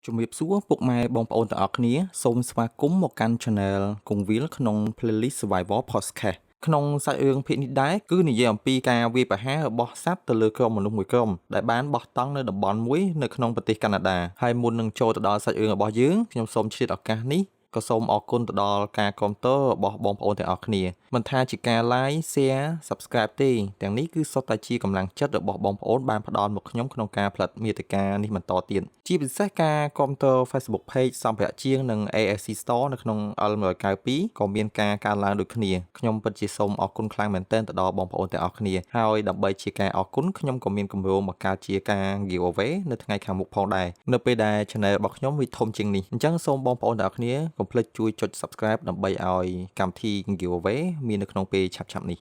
ជំរាបសួរពុកម៉ែបងប្អូនទាំងអស់គ្នាសូមស្វាគមន៍មកកាន់ Channel គង្វាលក្នុង Playlist Survival Podcast ក្នុងសាច់រឿងភាគនេះដែរគឺនិយាយអំពីការវាយប្រហាររបស់សត្វទៅលើក្រុមមនុស្សមួយក្រុមដែលបានបោះតង់នៅតំបន់មួយនៅក្នុងប្រទេសកាណាដាហើយមុននឹងចូលទៅដល់សាច់រឿងរបស់យើងខ្ញុំសូមឆ្លៀតឱកាសនេះក៏សូមអរគុណទៅដល់ការគាំទ្ររបស់បងប្អូនទាំងអស់គ្នាមិនថាជាការ Like, Share, Subscribe ទេទាំងនេះគឺសុទ្ធតែជាកម្លាំងចិត្តរបស់បងប្អូនបានផ្ដល់មកខ្ញុំក្នុងការផលិតមាតិកានេះបន្តទៀតជាពិសេសការគាំទ្រ Facebook Page សម្ភារៈជាងនិង ASC Store នៅក្នុង L192 ក៏មានការកើនឡើងដូចគ្នាខ្ញុំពិតជាសូមអរគុណខ្លាំងមែនទែនទៅដល់បងប្អូនទាំងអស់គ្នាហើយដើម្បីជាការអរគុណខ្ញុំក៏មានគម្រោងបង្កើតជាការ giveaway នៅថ្ងៃខាងមុខផងដែរនៅពេលដែល channel របស់ខ្ញុំវាធំជាងនេះអញ្ចឹងសូមបងប្អូនទាំងអស់គ្នាកុំភ្លេចជួយចុច Subscribe ដើម្បីឲ្យកម្មវិធី giveaway មាននៅក្នុងពេលឆាប់ៗនេះ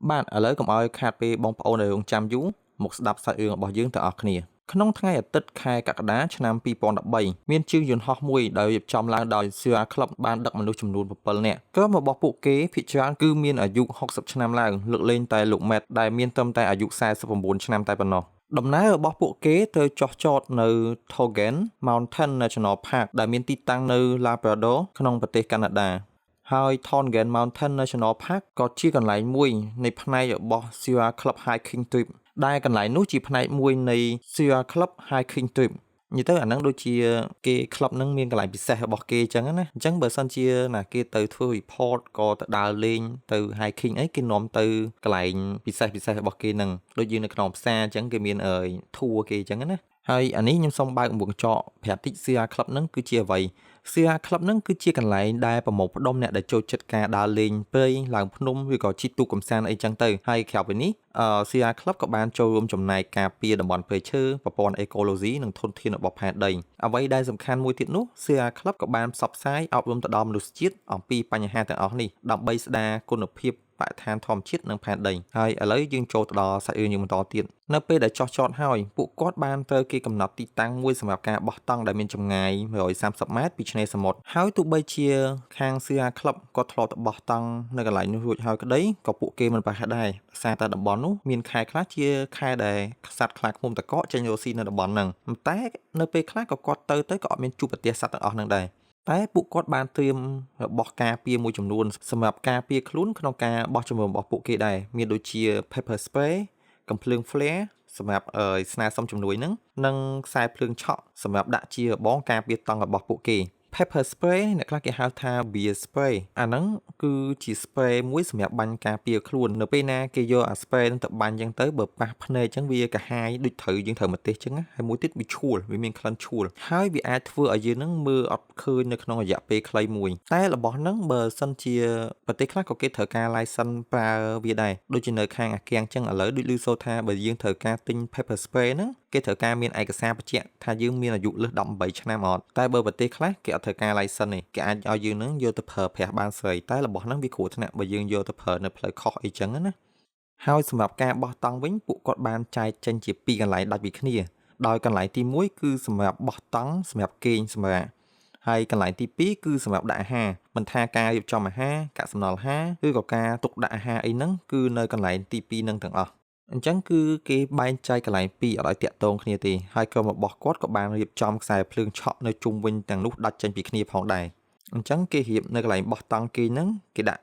បាទឥឡូវកុំឲ្យខាតពេលបងប្អូនដែលរងចាំយូរមកស្ដាប់សាច់រឿងរបស់យើងទាំងអស់គ្នាក្នុងថ្ងៃអាទិត្យខែកក្កដាឆ្នាំ2013មានជើងយន្តហោះមួយដែលរៀបចំឡើងដោយ Sierra Club បានដឹកមនុស្សចំនួន7នាក់ក្រុមរបស់ពួកគេភាគច្រើនគឺមានអាយុ60ឆ្នាំឡើងលើកលែងតែលោក Matt ដែលមានត្រឹមតែអាយុ49ឆ្នាំតែប៉ុណ្ណោះដំណើររបស់ពួកគេត្រូវចុះចតនៅ Tolgen Mountain National Park ដែលមានទីតាំងនៅ Labrador ក្នុងប្រទេសកាណាដាហើយ Tolgen Mountain National Park ក៏ជាកន្លែងមួយនៃផ្នែករបស់ Sierra Club Hiking Trip ដែលកន្លែងនោះជាផ្នែកមួយនៃ Sierra Club Hiking Trip និយាយទៅអាហ្នឹងដូចជាគេ club ហ្នឹងមានកន្លែងពិសេសរបស់គេអញ្ចឹងណាអញ្ចឹងបើសិនជាណាគេទៅធ្វើ report ក៏ទៅដើរលេងទៅ hiking អីគេនាំទៅកន្លែងពិសេសពិសេសរបស់គេហ្នឹងដូចយើងនៅក្នុងផ្សារអញ្ចឹងគេមានអឺ tour គេអញ្ចឹងណាហើយអានេះខ្ញុំសូមបើកវងចកប្រាប់តិច Sierra Club ហ្នឹងគឺជាអ្វី Sierra Club ហ្នឹងគឺជាកន្លែងដែលប្រមូលផ្ដុំអ្នកដែលចូលចិត្តការដើរលេងព្រៃឡើងភ្នំឬក៏ជិះទូកកម្សាន្តអីចឹងទៅហើយក្រៅពីនេះអឺ Sierra Club ក៏បានចូលរួមចំណែកការពារតំបន់ព្រៃឈើប្រព័ន្ធអេកូឡូស៊ីនិងធនធានរបស់ផែនដីអ្វីដែលសំខាន់មួយទៀតនោះ Sierra Club ក៏បានផ្សព្វផ្សាយអប់រំទៅដល់មនុស្សជាតិអំពីបញ្ហាទាំងអស់នេះដើម្បីស្ដារគុណភាពបរិស្ថានធម្មជាតិនិងផែនដីហើយឥឡូវយើងចូលទៅដល់សាច់រឿងយើងបន្តទៀតនៅពេលដែលចោះចតហើយពួកគាត់បានត្រូវគេកំណត់ទីតាំងមួយសម្រាប់ការបោះតង់ដែលមានចម្ងាយ130ម៉ែត្រពីឆ្នេរសមុទ្រហើយទោះបីជាខាង Sierra Club គាត់ធ្លាប់ទៅបោះតង់នៅកន្លែងនោះរួចហើយក្តីក៏ពួកគេមិនប្រហែលដែរដោយសារតែតំបន់នោះមានខែខ្លះជាខែដែលសត្វខ្លាឃ្មុំតកកចេញរកស៊ីនៅតំបន់ហ្នឹងតែនៅពេលខ្លះក៏គាត់ទៅទៅក៏អត់មានជួបប្រទះសត្វទាំងអស់ហ្នឹងដែរតែពួកគាត់បានត្រៀមរបស់ការពារមួយចំនួនសម្រាប់ការពារខ្លួនក្នុងការបោះជំរំរបស់ពួកគេដែរមានដូចជា pepper spray កំភ្លើង flare សម្រាប់ស្នើសុំជំនួយហ្នឹងនិងខ្សែភ្លើងឆក់សម្រាប់ដាក់ជារបងការពារតង់របស់ពួកគេ pepper spray អ្នកខ្លះគេហៅថា bear spray អាហ្នឹងគឺជា spray មួយសម្រាប់បាញ់ការពារខ្លួននៅពេលណាគេយកអា spray ហ្នឹងទៅបាញ់អញ្ចឹងទៅបើប៉ះភ្នែកអញ្ចឹងវាកាហាយដូចត្រូវយើងត្រូវម្ទេសអញ្ចឹងហើយមួយទៀតវាឆួលវាមានក្លិនឆួលហើយវាអាចធ្វើឲ្យយើងហ្នឹងមើលអត់ឃើញនៅក្នុងរយៈពេលខ្លីមួយតែរបស់ហ្នឹងបើសិនជាប្រទេសខ្លះក៏គេត្រូវការ license ប្រើវាដែរដូចជានៅខាងអាគាំងអញ្ចឹងឥឡូវដូចឮសូរថាបើយើងត្រូវការទិញ pepper spray ហ្នឹងគេត្រូវការមានឯកសារបញ្ជាក់ថាយើងមានអាយុលើស18ឆ្នាំអត់តែបើប្រទេសខ្លះគេអត់ត្រូវការ license ទេគេអាចឲ្យយើងនឹងយកទៅប្រើប្រាស់បានស្រីតែរបស់ហ្នឹងវាគ្រោះថ្នាក់បើយើងយកទៅប្រើនៅផ្លូវខុសអីចឹងណាហើយសម្រាប់ការបោះតង់វិញពួកគាត់បានចែកចេញជាពីរកន្លែងដាច់ពីគ្នាដោយកន្លែងទី1គឺសម្រាប់បោះតង់សម្រាប់គេងសម្រាប់ហើយកន្លែងទី2គឺសម្រាប់ដាក់អាហារមិនថាការរៀបចំអាហារកាកសំណល់អាហារឬក៏ការទុកដាក់អាហារអីហ្នឹងគឺនៅកន្លែងទី2ហ្នឹងទាំងអស់អញ្ចឹងគឺគេបែងចែកកន្លែងពីរអត់ឲ្យតាក់ទងគ្នាទេហើយក្រុមរបស់គាត់ក៏បានរៀបចំខ្សែភ្លើងឆក់នៅជុំវិញទាំងនោះដាច់ចេញពីគ្នាផងដែរអញ្ចឹងគេរៀបនៅកន្លែងបោះតង់គេហ្នឹងគេដាក់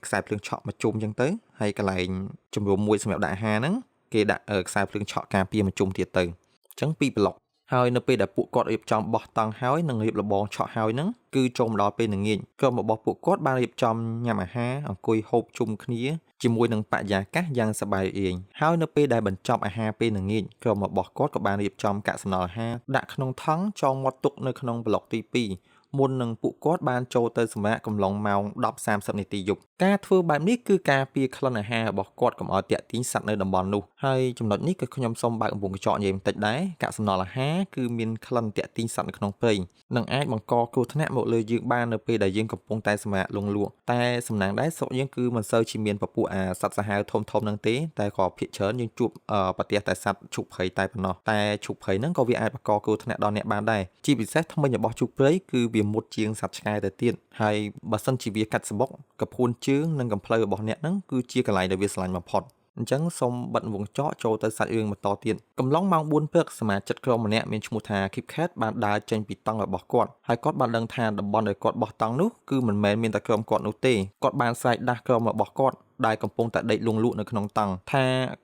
ខ្សែភ្លើងឆក់មកជុំអញ្ចឹងទៅហើយកន្លែងជំរំមួយសម្រាប់ដាក់អាហារហ្នឹងគេដាក់ខ្សែភ្លើងឆក់ការពារមកជុំទៀតទៅអញ្ចឹងពីរប្លុកហើយនៅពេលដែលពួកគាត់រៀបចំបោះតង់ហើយនិងរៀបលបងឆក់ហើយហ្នឹងគឺចូលមកដល់ពេលល្ងាចក្រុមរបស់ពួកគាត់បានរៀបចំញ៉ាំអាហារអង្គុយហូបជុំគ្នាជាមួយនឹងបរិយាកាសយ៉ាងសប្បាយរីករាយហើយនៅពេលដែលបញ្ចប់អាហារពេលល្ងាចក្រុមរបស់គាត់ក៏បានរៀបចំកាកសំណល់អាហារដាក់ក្នុងថង់ចងមាត់ទុកនៅក្នុងប្លុកទី2មុននឹងពួកគាត់បានចូលទៅសម្រាកកំឡុងម៉ោង10:30នាទីយប់ការធ្វើបែបនេះគឺការពារក្លិនអាហាររបស់គាត់កុំឲ្យទាក់ទាញសត្វនៅតំបន់នោះហើយចំណុចនេះក៏ខ្ញុំសូមបើកកំពុងកញ្ចក់និយាយបន្តិចដែរកាកសំណល់អាហារគឺមានក្លិនទាក់ទាញសត្វនៅក្នុងព្រៃនិងអាចបង្កគ្រោះថ្នាក់មកលើយើងបាននៅពេលដែលយើងកំពុងតែសម្រាកលង់លក់តែសំណាងដែរស្រុកយើងគឺមិនសូវជាមានពពួកអាសត្វសាហាវធំធំហ្នឹងទេតែក៏ភាគច្រើនយើងជួបប្រទះតែសត្វឈូកព្រៃតែប៉ុណ្ណោះតែឈូកព្រៃហ្នឹងក៏វាអាចបង្កគ្រោះថ្នាក់ដល់អ្នកបានដែរជាពិសេសធ្មេញរបស់ឈូកព្រៃគឺវាមុតជាងសត្វឆ្កែទៅទៀតហើយបើសិនជាវាកាត់សំបុកកភួនជើងនិងកំភ្លៅរបស់អ្នកហ្នឹងគឺជាកន្លែងដែលវាស្រឡាញ់បំផុត។ អញ្ចឹងសូមបិទវងចកចូលទៅសាច់រឿងបន្តទៀតកំឡុងម៉ោង4ព្រឹកសមាជិកក្រុមម្នាក់មានឈ្មោះថា Kipcat បានដើរចេញពីតង់របស់គាត់ហើយគាត់បានដឹងថាតំបន់ដែលគាត់បោះតង់នោះគឺមិនមែនមានតែក្រុមគាត់នោះទេគាត់បានស្រែកដាស់ក្រុមរបស់គាត់ដែលកំពុងតែដេកលង់លក់នៅក្នុងតង់ថ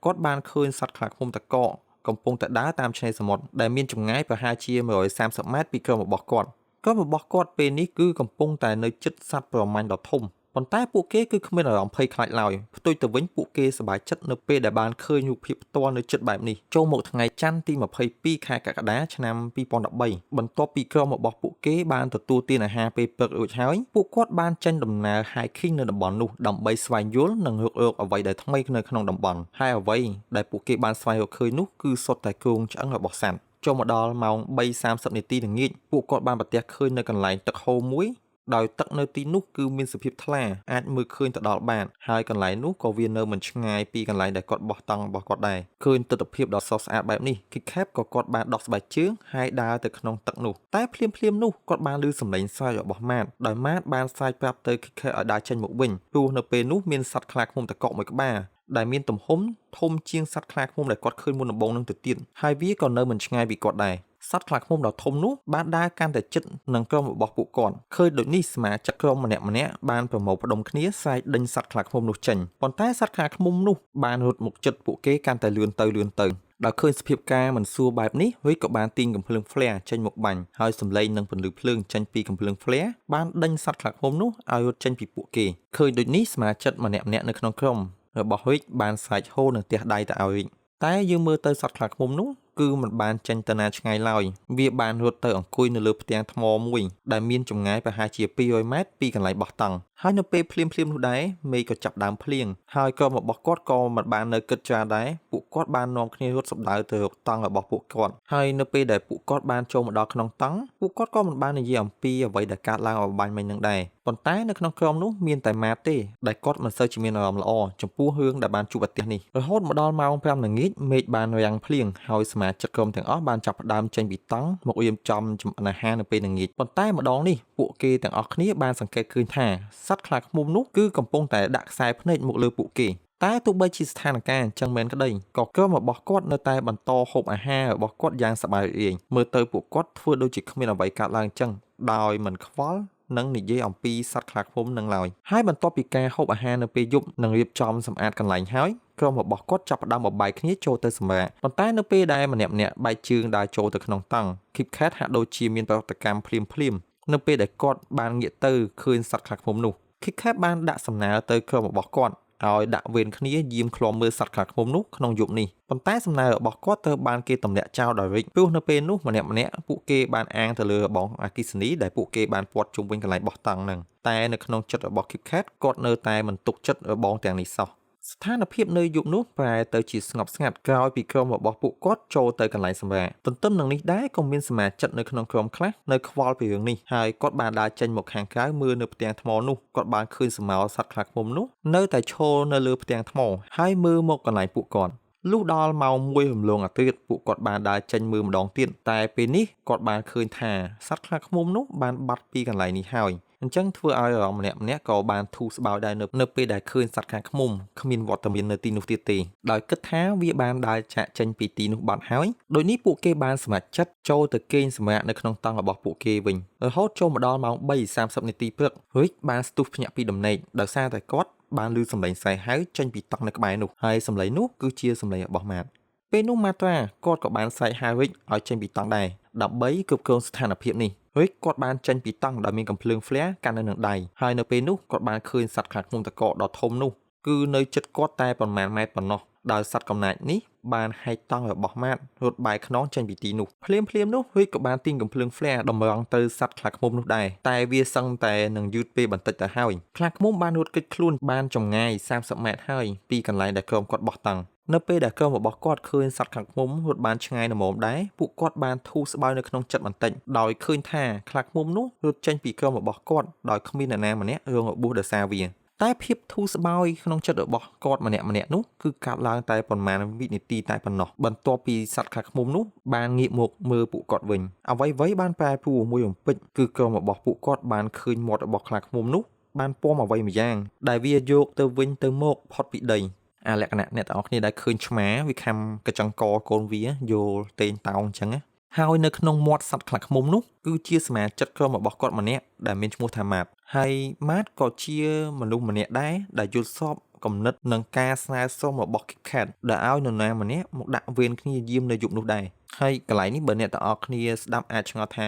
ាគាត់បានឃើញសត្វខ្លាឃ្មុំតកកកំពុងតែដើរតាមឆ្នេរសមុទ្រដែលមានចម្ងាយប្រហែលជា130ម៉ែត្រពីក្រុមរបស់គាត់ក្រុមរបស់គាត់ពេលនេះគឺកំពុងតែនៅជិតសត្វប្រមាញ់ដ៏ធំប៉ុន្តែពួកគេគឺគ្មានអារម្មណ៍ភ័យខ្លាចឡើយផ្ទុយទៅវិញពួកគេសប្បាយចិត្តនៅពេលដែលបានឃើញរូបភាពផ្ទាល់នៅជិតបែបនេះចូលមកថ្ងៃច័ន្ទទី22ខែកក្កដាឆ្នាំ2013បន្ទាប់ពីក្រុមរបស់ពួកគេបានទទួលទានអាហារពេលព្រឹករួចហើយពួកគាត់បានចេញដំណើរ hiking នៅតំបន់នោះដើម្បីស្វែងយល់និងរុករកអ្វីដែលថ្មីនៅក្នុងតំបន់ហើយអ្វីដែលពួកគេបានស្វែងរកឃើញនោះគឺសុទ្ធតែគ្រោងឆ្អឹងរបស់សត្វចូលមកដល់ម៉ោង3:30នាទីល្ងាចពួកគាត់បានប្រទះឃើញនៅកន្លែងទឹកហូរមួយដោយទឹកនៅទីនោះគឺមានសភាពថ្លាអាចមើលឃើញទៅដល់បានហើយកន្លែងនោះក៏វានៅមិនឆ្ងាយពីកន្លែងដែលគាត់បោះតង់របស់គាត់ដែរឃើញទិដ្ឋភាពដ៏ស្រស់ស្អាតបែបនេះ Kikap ក៏គាត់បានដោះស្បែកជើងហើយដើរទៅក្នុងទឹកនោះតែភ្លាមៗនោះគាត់បានឮសំឡេងស្រែករបស់ម៉ាតដោយម៉ាតបានស្រែកប្រាប់ទៅ Kikap ឲ្យដើរចេញមកវិញព្រោះនៅពេលនោះមានសត្វខ្លាឃ្មុំតកកមួយក្បាលដែលមានទំហំធំជាងសត្វខ្លាឃ្មុំដែលគាត់ឃើញមុនដំបូងនឹងទៅទៀតហើយវាក៏នៅមិនឆ្ងាយពីគាត់ដែរសត្វខ្លាឃ្មុំដ៏ធំនោះបានដើរកាន់តែជិតនឹងក្រុមរបស់ពួកគាត់ឃើញដូចនេះសមាជិកក្រុមម្នាក់ៗបានប្រមូលផ្ដុំគ្នាស្រែកដេញសត្វខ្លាឃ្មុំនោះចេញប៉ុន្តែសត្វខ្លាឃ្មុំនោះបានរត់មកជិតពួកគេកាន់តែលឿនទៅលឿនទៅដោយឃើញសភាពការមិនសួរបែបនេះវិញក៏បានទាញកំភ្លើង flare ចេញមកបាញ់ហើយសំឡេងនិងពន្លឺភ្លើងចេញពីកំភ្លើង flare បានដេញសត្វខ្លាឃ្មុំនោះឲ្យរត់ចេញពីពួកគេឃើញដូចនេះសមាជិកម្នាក់ៗនៅក្នុងក្រុមរបស់វិចបានស្រែកហូរនិងទះដៃទៅឲ្យវិចតែយើងមើលទៅសត្វខ្លាឃ្មុំនោះគឺមិនបានចេញទៅណាឆ្ងាយឡើយវាបានរត់ទៅអង្គុយនៅលើផ្ទាំងថ្មមួយដែលមានចម្ងាយប្រហែលជា200ម៉ែត្រពីកន្លែងបោះតង់ហើយនៅពេលភ្លាមៗនោះដែរមេឃក៏ចាប់ដើមភ្លៀងហើយក្រុមរបស់គាត់ក៏មិនបាននៅគិតច្រើនដែរពួកគាត់បាននាំគ្នារត់សម្ដៅទៅរកតង់របស់ពួកគាត់ហើយនៅពេលដែលពួកគាត់បានចូលមកដល់ក្នុងតង់ពួកគាត់ក៏មិនបាននិយាយអំពីអ្វីដែលកើតឡើងអបាញ់មិញនឹងដែរប៉ុន្តែនៅក្នុងក្រុមនោះមានតែម៉ាតទេដែលគាត់មិនសូវជាមានអារម្មណ៍ល្អចំពោះរឿងដែលបានជួបប្រទះនេះរហូតមកដល់ម៉ោង5ល្ងាចមេឃបានរាំងភ្លៀងហើយសមាជិកក្រុមទាំងអស់បានចាប់ផ្ដើមចេញពីតង់មករៀបចំចម្អិនអាហារនៅពេលល្ងាចប៉ុន្តែម្ដងនេះពួកគេទាំងអស់គ្នាបានសង្កេតឃើញថាសត្វខ្លាឃ្មុំនោះគឺកំពុងតែដាក់ខ្សែភ្នែកមកលើពួកគេតែទោះបីជាស្ថានភាពអញ្ចឹងមែនក្តីក៏ក្រុមរបស់គាត់នៅតែបន្តហូបអាហាររបស់គាត់យ៉ាងសប្បាយរីករាយមើលទៅពួកគាត់ធ្វើដូចជាគ្មានអ្វីកើតឡើងអញ្ចឹងដោយមិនខ្វល់និងនិយាយអំពីសត្វខ្លាឃ្មុំនឹងឡើយហើយបន្ទាប់ពីការហូបអាហារនៅពេលយប់និងរៀបចំសម្អាតកន្លែងហើយក្រុមរបស់គាត់ចាប់ផ្ដើមបំបែកគ្នាចូលទៅសម្រាកប៉ុន្តែនៅពេលដែលម្នាក់ៗបែកជើងដើរចូលទៅក្នុងតង់ Kipcat ហាក់ដូចជាមានប្រតិកម្មភ្លាមៗនៅពេលដែលគាត់បានងាកទៅឃើញសត្វខ្លាឃ្មុំនោះ Kipcat បានដាក់សំណើទៅក្រុមរបស់គាត់ឲ្យដាក់វេនគ្នាយាមឃ្លាំមើលសត្វខ្លាឃ្មុំនោះក្នុងយប់នេះប៉ុន្តែសំណើរបស់គាត់ត្រូវបានគេទម្លាក់ចោលដោយរិចព្រោះនៅពេលនោះម្នាក់ៗពួកគេបានអាងទៅលើរបងអគ្គិសនីដែលពួកគេបានព័ទ្ធជុំវិញកន្លែងបោះតង់ហ្នឹងតែនៅក្នុងចិត្តរបស់ Kipcat គាត់នៅតែមិនទុកចិត្តរបងទាំងនេះសោះស្ថានភាពនៅយប់នោះប្រែទៅជាស្ងប់ស្ងាត់ក្រោយពីក្រុមរបស់ពួកគាត់ចូលទៅកន្លែងសម្រាកទន្ទឹមនឹងនេះដែរក៏មានសមាជិកនៅក្នុងក្រុមខ្លះនៅខ្វល់ពីរឿងនេះហើយគាត់បានដើរចេញមកខាងក្រៅមើលនៅផ្ទាំងថ្មនោះគាត់បានឃើញស្រមោលសត្វខ្លាឃ្មុំនោះនៅតែឈរនៅលើផ្ទាំងថ្មហើយមើលមកកន្លែងពួកគាត់លុះដល់ម៉ោង1រំលងអាធ្រាត្រពួកគាត់បានដើរចេញមើលម្ដងទៀតតែពេលនេះគាត់បានឃើញថាសត្វខ្លាឃ្មុំនោះបានបាត់ពីកន្លែងនេះហើយអញ្ចឹងធ្វើឲ្យអារម្មណ៍ម្នាក់ៗក៏បានធូរស្បើយដែរនៅពេលដែលឃើញសត្វខ្លាឃ្មុំគ្មានវត្តមាននៅទីនោះទៀតទេដោយគិតថាវាបានដើរចាកចេញពីទីនោះបាត់ហើយដោយនេះពួកគេបានសម្រេចចិត្តចូលទៅគេងសម្រាកនៅក្នុងតង់របស់ពួកគេវិញរហូតចូលមកដល់ម៉ោង3:30នាទីព្រឹករិចបានស្ទុះភ្ញាក់ពីដំណេកដោយសារតែគាត់បានឮសំឡេងស្រែកហៅចេញពីតង់នៅក្បែរនោះហើយសំឡេងនោះគឺជាសំឡេងរបស់ម៉ាតពេលនោះម៉ាត្រាគាត់ក៏បានស្រែកហៅរិចឲ្យចេញពីតង់ដែរដើម្បីគ្រប់គ្រងស្ថានភាពនេះរិចគាត់បានចេញពីតង់ដោយមានកំភ្លើង flare កាន់នៅនឹងដៃហើយនៅពេលនោះគាត់បានឃើញសត្វខ្លាឃ្មុំតកកដ៏ធំនោះគឺនៅជិតគាត់តែប៉ុន្មានម៉ែត្រប៉ុណ្ណោះដោយសត្វកំណាចនេះបានហែកតង់របស់ម៉ាតរត់បែរខ្នងចេញពីទីនោះភ្លាមៗនោះរិចក៏បានទាញកំភ្លើង flare តម្រង់ទៅសត្វខ្លាឃ្មុំនោះដែរតែវាសឹងតែនឹងយឺតពេលបន្តិចទៅហើយខ្លាឃ្មុំបានរត់គេចខ្លួនបានចម្ងាយ30ម៉ែត្រហើយពីកន្លែងដែលក្រុមគាត់បោះតង់នៅពេលដែលក្រុមរបស់គាត់ឃើញសត្វខ្លាឃ្មុំរត់បានឆ្ងាយល្មមដែរពួកគាត់បានធូរស្បើយនៅក្នុងចិត្តបន្តិចដោយឃើញថាខ្លាឃ្មុំនោះរត់ចេញពីក្រុមរបស់គាត់ដោយគ្មានអ្នកណាម្នាក់រងរបួសដោយសារវាតែភាពធូរស្បើយក្នុងចិត្តរបស់គាត់ម្នាក់ៗនោះគឺកាត់ឡើងតែប៉ុន្មានវិនាទីតែប៉ុណ្ណោះបន្ទាប់ពីសត្វខ្លាឃ្មុំនោះបានងាកមកមើលពួកគាត់វិញអ្វីៗបានប្រែប្រួលមួយរំពេចគឺក្រុមរបស់ពួកគាត់បានឃើញមាត់របស់ខ្លាឃ្មុំនោះបានពំអ្វីម្យ៉ាងដែលវាយកទៅវិញទៅមកផុតពីដី អាលក្ខណៈអ្នកទាំងអស់គ្នាដែលឃើញឆ្មាវាខាំកញ្ចឹងកកូនវាយល់តេងតោងអញ្ចឹងណាហើយនៅក្នុងមាត់សត្វខ្លាឃ្មុំនោះគឺជាសមាជិកក្រុមរបស់គាត់ម្នាក់ដែលមានឈ្មោះថាម៉ាតហើយម៉ាតក៏ជាមនុស្សម្នាក់ដែរដែលយល់ស្របគំនិតនិងការស្នើសុំរបស់ KitKat ដែលឲ្យនរណាម្នាក់មកដាក់វេនគ្នាយាមនៅយប់នោះដែរហើយកន្លែងនេះបើអ្នកទាំងអស់គ្នាស្ដាប់អាចឆ្ងល់ថា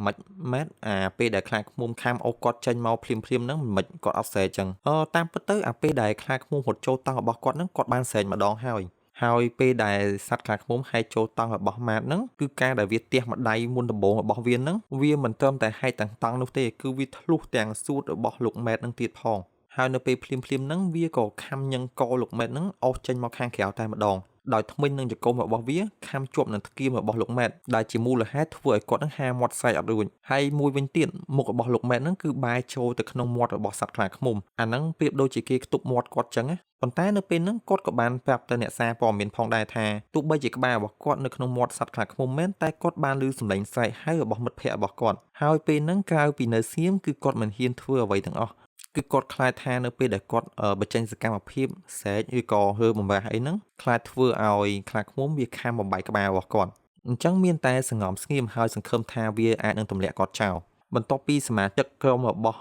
មិនម៉េចអាពេលដែលខ្លាឃ្មុំខាំអូសគាត់ចេញមកភ្លាមភ្លាមហ្នឹងមិនគាត់អត់ស្រែកចឹងអឺតាមពិតទៅអាពេលដែលខ្លាឃ្មុំរត់ចូលតង់របស់គាត់ហ្នឹងគាត់បានស្រែកម្ដងហើយហើយពេលដែលសត្វខ្លាឃ្មុំហែកចូលតង់របស់ម៉ាតហ្នឹងគឺការដែលវាទះម្ដាយមុនដំបូងរបស់វាហ្នឹងវាមិនត្រឹមតែហែកទាំងតង់នោះទេគឺវាធ្លុះទាំងសួតរបស់លោកម៉ែតហ្នឹងទៀតផងហើយនៅពេលភ្លាមភ្លាមហ្នឹងវាក៏ខាំញឹងកលោកម៉ែតហ្នឹងអូសចេញមកខាងក្រៅតែម្ដងដោយធ្មេញនឹងចង្គមរបស់វាខាំជាប់នឹងធ្គាមរបស់លោកម៉ែតដែលជាមូលហេតុធ្វើឲ្យគាត់នឹងហាមាត់ស្រែកអត់រួចហើយមួយវិញទៀតមុខរបស់លោកម៉ែតហ្នឹងគឺបែរចូលទៅក្នុងមាត់របស់សត្វខ្លាឃ្មុំអាហ្នឹងប្រៀបដូចជាគេខ្ទប់មាត់គាត់ចឹងណាប៉ុន្តែនៅពេលហ្នឹងគាត់ក៏បានប្រាប់ទៅអ្នកសារព័ត៌មានផងដែរថាទោះបីជាក្បាលរបស់គាត់នៅក្នុងមាត់សត្វខ្លាឃ្មុំមែនតែគាត់បានឮសំឡេងស្រែកហៅរបស់មិត្តភ័ក្តិរបស់គាត់ហើយពេលហ្នឹងក្រៅពីនៅសៀមគឺគាត់មិនហ៊ានធ្វើអ្វីទាំងអស់គឺគាត់ខ្លាចថានៅពេលដែលគាត់បញ្ចេញសកម្មភាពស្រែកឬក៏ហើបំរាស់អីហ្នឹងខ្លាចធ្វើឲ្យខ្លាឃ្មុំវាខាំបំបែកក្បាលរបស់គាត់អញ្ចឹងមានតែសង្ងំស្ងៀមហើយសង្ឃឹមថាវាអាចនឹងទម្លាក់គាត់ចោលបន្ទាប់ពីសមាជិកក្រុមរបស់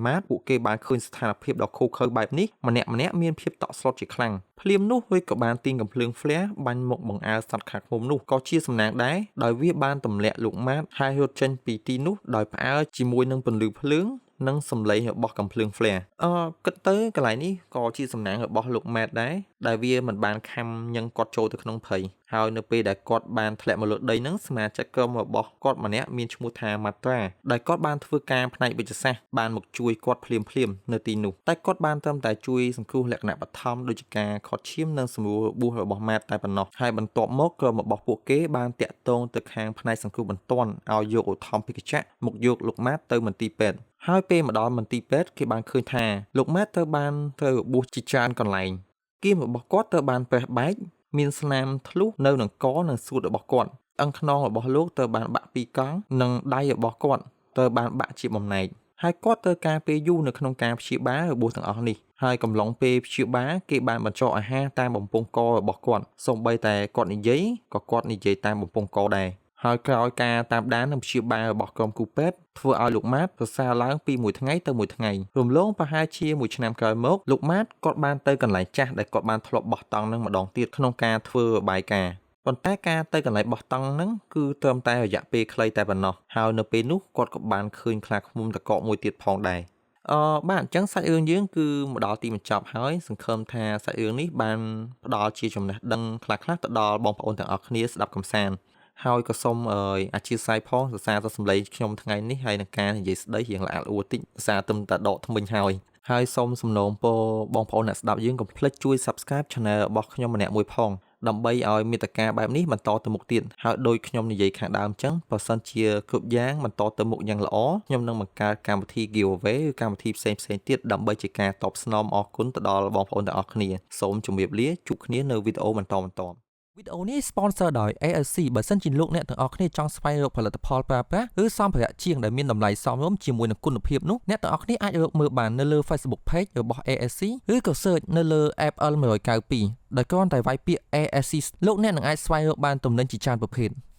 ម៉ាតពួកគេបានឃើញស្ថានភាពដ៏ឃោរឃៅបែបនេះម្នាក់ម្នាក់មានភាពតក់ស្លុតជាខ្លាំងភ្លាមនោះវាក៏បានទាញកំភ្លើង flare បាញ់មកបង្អើលសត្វខ្លាឃ្មុំនោះក៏ជាសំណាងដែរដោយវាបានទម្លាក់លោកម៉ាតហើយរត់ចេញពីទីនោះដោយផ្អើលជាមួយនឹងពន្លឺភ្លើងនិងសំឡេងរបស់កំភ្លើង flare អឺគិតទៅកន្លែងនេះក៏ជាសំណាងរបស់លោកម៉ែតដែរដែលវាមិនបានខាំញឹងគាត់ចូលទៅក្នុងព្រៃហើយនៅពេលដែលគាត់បានធ្លាក់មកលើដីហ្នឹងសមាជិកក្រុមរបស់គាត់ម្នាក់មានឈ្មោះថាម៉ាត្រាដែលគាត់បានធ្វើការផ្នែកវិទ្យាសាស្ត្របានមកជួយគាត់ភ្លាមភ្លាមនៅទីនោះតែគាត់បានត្រឹមតែជួយសង្គ្រោះលក្ខណៈបឋមដូចជាការខត់ឈាមនិងសម្រួលរបួសរបស់ម៉ាតតែប៉ុណ្ណោះហើយបន្ទាប់មកក្រុមរបស់ពួកគេបានតាក់ទងទៅខាងផ្នែកសង្គ្រោះបន្ទាន់ឲ្យយកឧទ្ធម្ភាគចក្រមកយកលោកម៉ាតទៅមន្ទីរពេទ្យហើយពេលមកដល់មន្ទីរពេទ្យគេបានឃើញថាលោកម៉ាតត្រូវបានត្រូវរបួសជាច្រើនកន្លែងគៀមរបស់គាត់ត្រូវបានប្រេះបែកមានស្នាមធ្លុះនៅនឹងកនិងសួតរបស់គាត់ឆ្អឹងខ្នងរបស់លោកត្រូវបានបាក់ពីរកង់និងដៃរបស់គាត់ត្រូវបានបាក់ជាបំណែកហើយគាត់ត្រូវការពេលយូរនៅក្នុងការព្យាបាលរបួសទាំងអស់នេះហើយកំឡុងពេលព្យាបាលគេបានបញ្ចុះអាហារតាមបំពង់ករបស់គាត់សូម្បីតែគាត់និយាយក៏គាត់និយាយតាមបំពង់កដែរហើយក្រោយការតាមដាននិងព្យាបាលរបស់ក្រុមគ្រូពេទ្យធ្វើឲ្យលោកម៉ាតប្រសើរឡើងពីមួយថ្ងៃទៅមួយថ្ងៃរំលងប្រហែលជាមួយឆ្នាំក្រោយមកលោកម៉ាតគាត់បានទៅកន្លែងចាស់ដែលគាត់បានធ្លាប់បោះតង់នឹងម្ដងទៀតក្នុងការធ្វើរបាយការណ៍ប៉ុន្តែការទៅកន្លែងបោះតង់ហ្នឹងគឺត្រឹមតែរយៈពេលខ្លីតែប៉ុណ្ណោះហើយនៅពេលនោះគាត់ក៏បានឃើញខ្លាឃ្មុំតកកមួយទៀតផងដែរអឺបាទអញ្ចឹងសាច់រឿងយើងគឺមកដល់ទីបញ្ចប់ហើយសង្ឃឹមថាសាច់រឿងនេះបានផ្ដល់ជាចំណេះដឹងខ្លះៗទៅដល់បងប្អូនទាំងអស់គ្នាស្ដាប់កម្សាន្តហើយក៏សូមអធ្យាស្រ័យផងសរសើរទៅសម្លេងខ្ញុំថ្ងៃនេះហើយនឹងការនិយាយស្ដីរៀងល្អល្អួតិចសារទឹមតែដកថ្មិញហើយហើយសូមសំណូមពរបងប្អូនអ្នកស្ដាប់យើងកុំភ្លេចជួយ Subscribe Channel របស់ខ្ញុំម្នាក់មួយផងដើម្បីឲ្យមាតិកាបែបនេះបន្តទៅមុខទៀតហើយដោយខ្ញុំនិយាយខាងដើមអញ្ចឹងបើសិនជាគ្រប់យ៉ាងបន្តទៅមុខយ៉ាងល្អខ្ញុំនឹងបង្កើតកម្មវិធី giveaway ឬកម្មវិធីផ្សេងផ្សេងទៀតដើម្បីជាការតបស្នងអរគុណទៅដល់បងប្អូនទាំងអស់គ្នាសូមជម្រាបលាជួបគ្នានៅវីដេអូបន្តបន្តវីដេអូនេះ sponsor ដោយ ALC បើសិនជាលោកអ្នកទាំងអស់គ្នាចង់ស្វែងរកផលិតផលប្រើប្រាស់ឬសម្ភារៈជាងដែលមានតម្លៃសមរម្យជាមួយនឹងគុណភាពនោះអ្នកទាំងអស់គ្នាអាចរកមើលបាននៅលើ Facebook Page របស់ ASC ឬក៏ search នៅលើ app L192 ដោយគ្រាន់តែវាយពាក្យ ASC លោកអ្នកនឹងអាចស្វែងរកបានទំនិញជាច្រើនប្រភេទ។